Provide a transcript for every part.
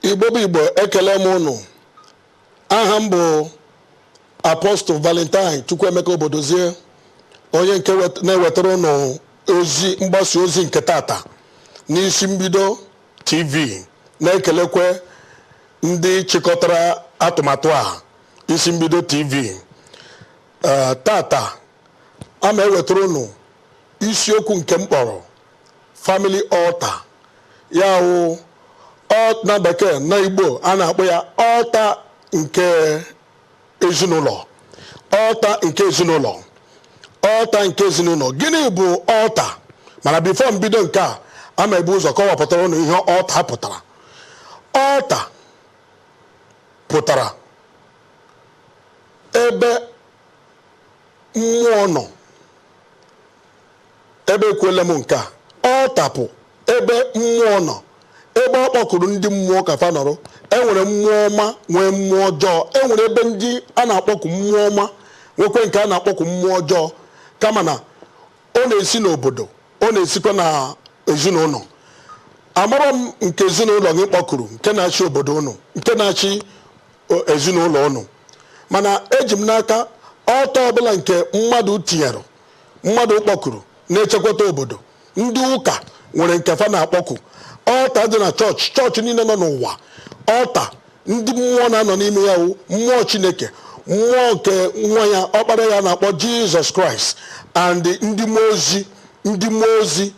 Igbo bụ Igbo, ekele m ụnụ. Aha m bụ Apostle Valentine Chukwuemeka Obodozie, onye nke na-ewetara ụnụ ozi mgbasa ozi nke tata n'Isi Mbido TV, na-ekelekwe ndị chịkọtara atụmatụ a, Isi Mbido TV. Tata a ma ewetara ụnụ isiokwu nke m kpọrọ family altar, ya wụ na bekee, na Igbo a na-akpọ ya altar nke ezinụlọ, altar nke ezinụlọ, altar nke ezinụlọ. Gịnị bụ altar? Mana before mbido nke a, ama ebu ụzọ kọwapụtara ụnụ ihe altar pụtara. Altar pụtara ebe mmụọ nọ. Ebe ekwuela m nke a, altar bụ ebe mmụọ nọ, ebe ọ kpọkụrụ ndị mmụọ ka fa nọrọ. Enwere mmụọ ọma, nwee mmụọ ọjọọ. Enwere ebe ndị a na-akpọku mmụọ ọma, nwekwe nke a na-akpọku mmụọ ọjọọ. Kama na ọ na-esi n'obodo, ọ na-esikwa na ezinụlọ. Amara m nke ezinụlọ gị kpọkuru, nke na-achị obodo unu, nke na-achị ezinụlọ unu, mana eji m n'aka, altar ọbụla nke mmadụ tinyere, mmadụ kpọkuru, na-echekwata obodo. Ndị ụka nwere nke fa na-akpọku, altar dị na chọọchị, chọọchị niile nọ n'ụwa. Altar ndị mmụọ na-anọ n'ime ya wụ mmụọ Chineke, mmụọ nke nwa ya, ọkpara ya na-akpọ Jizọs Kraịst, and ndị mmụọ ozi, ndị mmụọ ozi,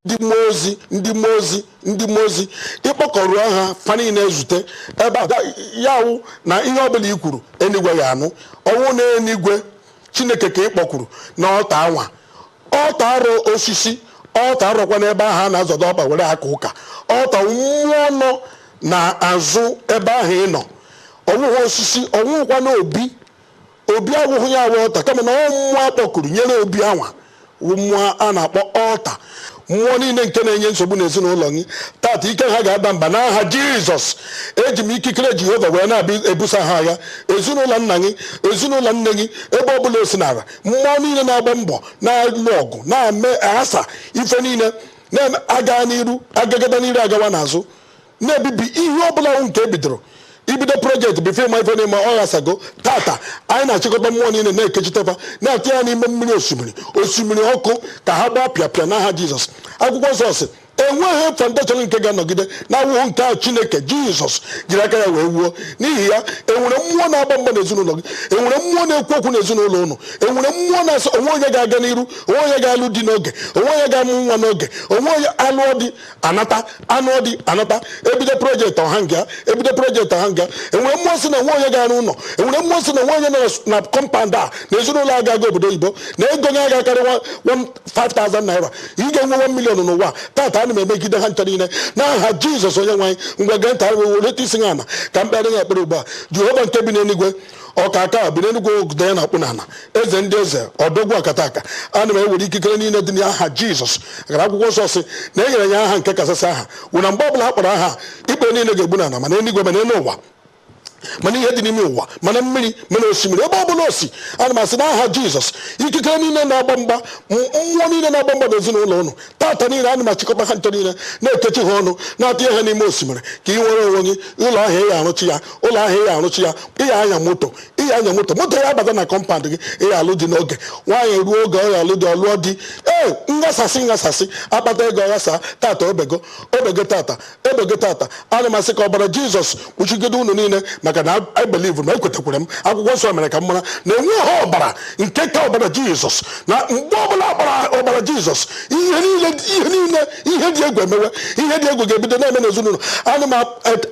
ndị mmụọ ozi, ndị mmụọ ozi, ndị mmụọ ozi. Ịkpọkọrọ ha, fa niile ezute ebe a. Ya wụ na ihe ọbụla i kwuru, enigwe ya anụ. Ọnwụ na enigwe Chineke ka ị kpọkwuru na altar anwa. Altar arụ osisi, altar arọkwa n'ebe ahụ a na-azọdo ọkpa were aka ụka. Altar mmụọ nọ na-azụ ebe ahụ ị nọ, ọwụghị osisi, ọwụghịkwa na obi. Obi awụghị ya awụ altar, kama na ọ mmụọ akpọkuru nyere obi anwa wụ mmụọ a na-akpọ altar. Mmụọ niile nke na-enye nsogbu n'ezinụlọ gị tata, ike ha ga-ada mba n'aha Jizọs. Eji m ikikere Jehova wee na-abịa ebusa ha agha. Ezinụlọ nna gị, ezinụlọ nne gị, ebe ọbụla o si nara, mmụọ niile na-agba mbọ, na-alụ ọgụ, na-eme aghasa ife niile, na-eme aga n'iru, agagada n'iru, agawa n'azụ, na-ebibi ihe ọbụla nke ebidoro ibido, project before ịma ife n'ime ọ ghasago. Tata anyị na-achịkọta mmụọ niile, na-ekechitefa, na-atụ ya n'ime mmiri osimiri, osimiri ọkụ, ka ha gbaa pịapịa n'aha Jizọs. Akwụkwọ Nsọ sị enweghị foundation nke ga-anọgide na-awụghị nke a Chineke Jizọs jiri aka ya wee wuo. N'ihi ya, enwere mmụọ na-agba mgba n'ezinụlọ gị, enwere mmụọ na-ekwu okwu n'ezinụlọ ụnụ, enwere mmụọ na-asị onwe onye ga-aga n'iru, onwe onye ga-alụ di n'oge, onwe onye ga-amụ nwa n'oge, onwe onye alụọ di anata, anụọ di anata, ebido project ọha nga, ebido project ọha nga. Enwere mmụọ si na onwe onye ga-arụ ụlọ. Enwere mmụọ si na onwe onye nọ na compound a, na ezinụlọ a ga-aga obodo oyibo, na ego nye ga-akarị 5,000 naira, ị ga-enwe 1 million n'ụwa. Tata ana m emegide ha ncha niile n'aha Jizọs onye nwe anyị. Ngwa, gee ntị, weleta isi ha ana ka m kpere ya ekpere ugbu a. Jehova nke bi n'eluigwe, ọka aka bi n'eluigwe, ogodo ya na-akpụ n'ala, eze ndị eze, ọdọgwu akata aka, ana m ewere ikikere niile dị n'aha Jizọs. Gara akwụkwọ nsọ sị na e nyere ya aha nke kasasị aha, wụ na mgbe ọbụla a kpọrọ aha, ikpe niile ga-egbu n'ala, mana eluigwe, mana elu ụwa, mana ihe dị n'ime ụwa, mana mmiri, mana osimiri, ebe ọ bụla osi. Ana m asị n'aha Jizọs, ikikere niile na-agba mgba, mmụọ niile na-agba mgba n'ezinụlọ ụnụ tata niile, ana m achịkọta ha ncha niile, na-ekechi ha ọnụ, na-atụnye ha n'ime osimiri, ka ị nwere onwe gị. Ụlọ ahụ ị ya arụchi ya, ụlọ ahụ ị ya arụchi ya, ị ya anya moto, ị ya anya moto, moto ya abata na compound gị, ị ya alụ di n'oge. Nwaanyị ruo oge ọ ya alụ di, ọ lụọ di. Ee, nghasasị nghasasị akpata ego ọghasa tata, obego, obego tata, ebego tata. Ana m asị ka ọbara Jizọs kpuchigide unu niile, maka na I believe na ekwetakwara m, akwụkwọ nsọ mere ka m mara na enweghị ọbara nke ka ọbara Jizọs, na mgbe ọbụla akpara ọbara Jizọs, ihe niile, ihe niile, ihe dị egwu emewe, ihe dị egwu ga-ebido na-eme n'ezinụlọ. Ana m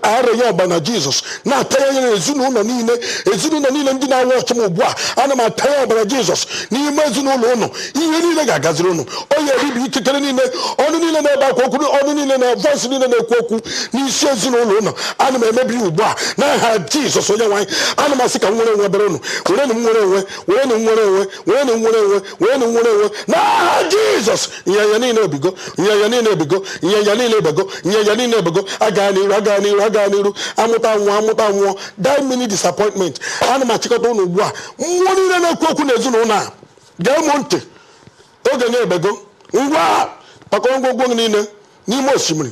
arịnye ọbara Jizọs, na-atanye ya n'ezinụlọ niile, ezinụlọ niile ndị na-awa ọchị m ugbu a. Ana m atanye ọbara Jizọs n'ime ezinụlọ ụnụ. Ihe niile ga-agaziri ụnụ. Onye eribi ikikere niile, ọnụ niile na-ebe akwa okwu, ọnụ niile na voice niile na-ekwu okwu n'isi ezinụlọ ụnụ, ana m emebi ya ugbu a n'aha Jizọs onye nwe anyị. Ana m asị ka m nwere onwe bere ụnụ. Werenụ m nwere onwe, werenụ m nwere onwe, werenụ m nwere onwe, werenụ m nwere onwe n'aha Jizọs. Ịnyanya niile ebigo, ịnyanya niile ebigo, ịnyanya niile ebego, ịnyanya niile ebego. Aga n'iru, aga n'iru, aga n'iru. Amụta nwụọ, amụta nwụọ, die many disappointment. Ana m achịkọta ụnụ ugbu a. Mmụọ niile na-ekwu okwu n'ezinụlọ a, gee m ntị, oge na-ebego. Ngwa, kpakọrọ ngwongwo gị niile n'ime osimiri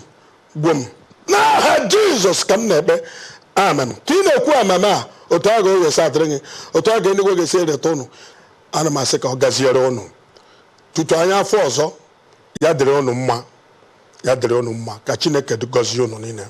gwom. N'aha Jizọs ka m na-ekpe, amen. Ka ị na-ekwu amen a, otu a ga-esi adịrị gị, otu a ga-enigwe ga-esi ereta ụnụ. Ana m asị ka ọ gaziere ụnụ tutu anya afọ ọzọ. Ya dịrị ụnụ mma, ya dịrị ụnụ mma. Ka Chineke gọzie ụnụ niile.